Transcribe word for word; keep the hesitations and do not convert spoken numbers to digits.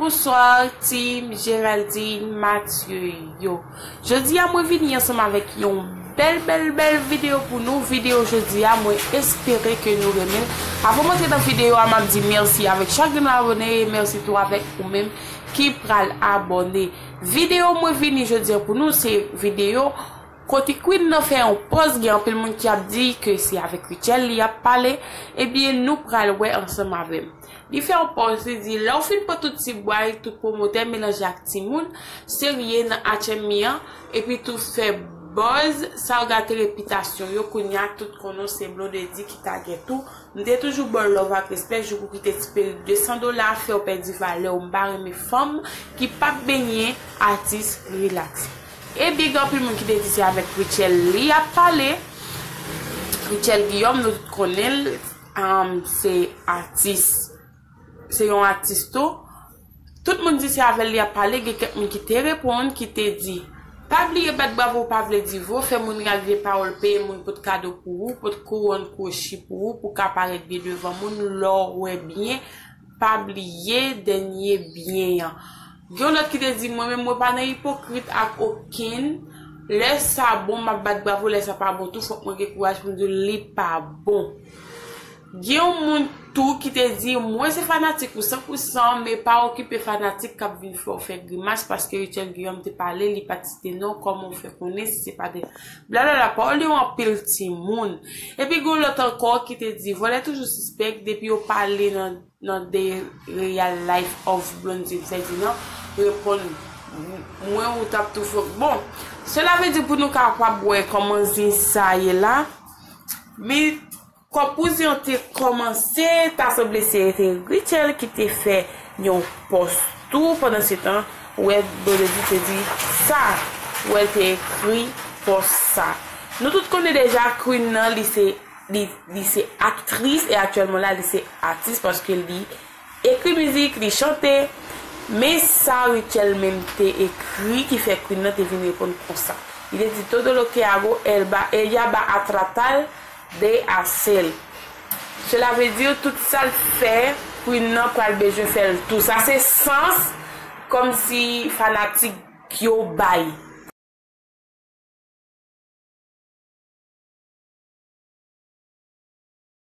Bonsoir team Géraldine Mathieu yo. Jodi a mwen vini ansanm avèk yon bèl bèl bèl videyo pou nou. Videyo jodi a mwen espere ke nou renmen l. Avan mwen antre nan videyo a m ap di mèsi avèk chak grenn abòne e mèsi tou avèk ou menm ki pral abòne. Videyo mwen vini jodi a pou nou se videyo kote Queen nan fè yon pòz, gen anpil moun ki ap di ke se avèk Rutshelle li ap pale, ebyen nou pral wè ansanm avè m. Li fè yon pòz, li di, lè w fin pran tout ti bway, tout pwomotè melanje ak timoun, serye nan H M I an, epi tou fè buzz, sa w gate repitasyon yo, kounye a tout konnen w se Blondedy ki tagèt ou. M te toujou ba w love ak respè, jouk ou kite ti perik de san dola fè w pèdi valè w. M pa renmen fanm ki p ap benyen atis, relax. Ebyen gen anpil moun ki te di se avèk Rutshelle li ap pale. Rutshelle Guillaume, nou tout konnen l, um, se atis, se yon atis tou. Tout moun di se avè l li ap pale, gen kèk moun ki te reponn, ki te di, pa bliye bat bravo pa vle di vo, fè moun rale pawòl, peye moun pot kado pou ou, pot kouwòn kwochi pou ou, pou ka parèt byen devan moun, lè w wè byen, pa bliye dènye byen an. Gen yon lòt ki te di, mwen menm mwen pa nan ipokrit ak okenn, lè sa bon m ap bat bravo, lè sa pa bon tou fòk mwen gen kouraj pou m di w li pa bon. Gen yon moun tou ki te di, mwen se fanatik ou san pou san, men pa okipe fanatik k ap vin fè w fè grimas, paske Rutshelle Guillaume te pale, li pa t site non, kòman w fè konnen si se pa de blablabla, pawòl yo anpil timoun. Epi gen yon lòt ankò ki te di, vòlè toujou sispèk, depi yo pale nan, nan The Real Life of Blondedy Ferdinand, reponn mwen ou t ap tou fè. Bon, cela veut dire pou nou kapab wè kòman zen sa ye la, men kòm pou zen an te kòmanse, ta sanble se te Rutshelle ki te fè yon pòs tou pandan se tan, ou wè Blondedy te di sa, ou wè l te ekri pòs sa. Nou tout konnen deja Queen nan li se, li, li se aktris e aktyèlman la li se atis paske li ekri mizik, li chante. Men sa Rutshelle menm te ekri ki fè Queen nan te vin reponn konsa. Li te di todo lo que hago, ella va a tratar de hacer. Cela veut dire tout sa l fè, Queen nan pral bezwen fè l tou. Sa se sans kòmsi fanatik yo bay.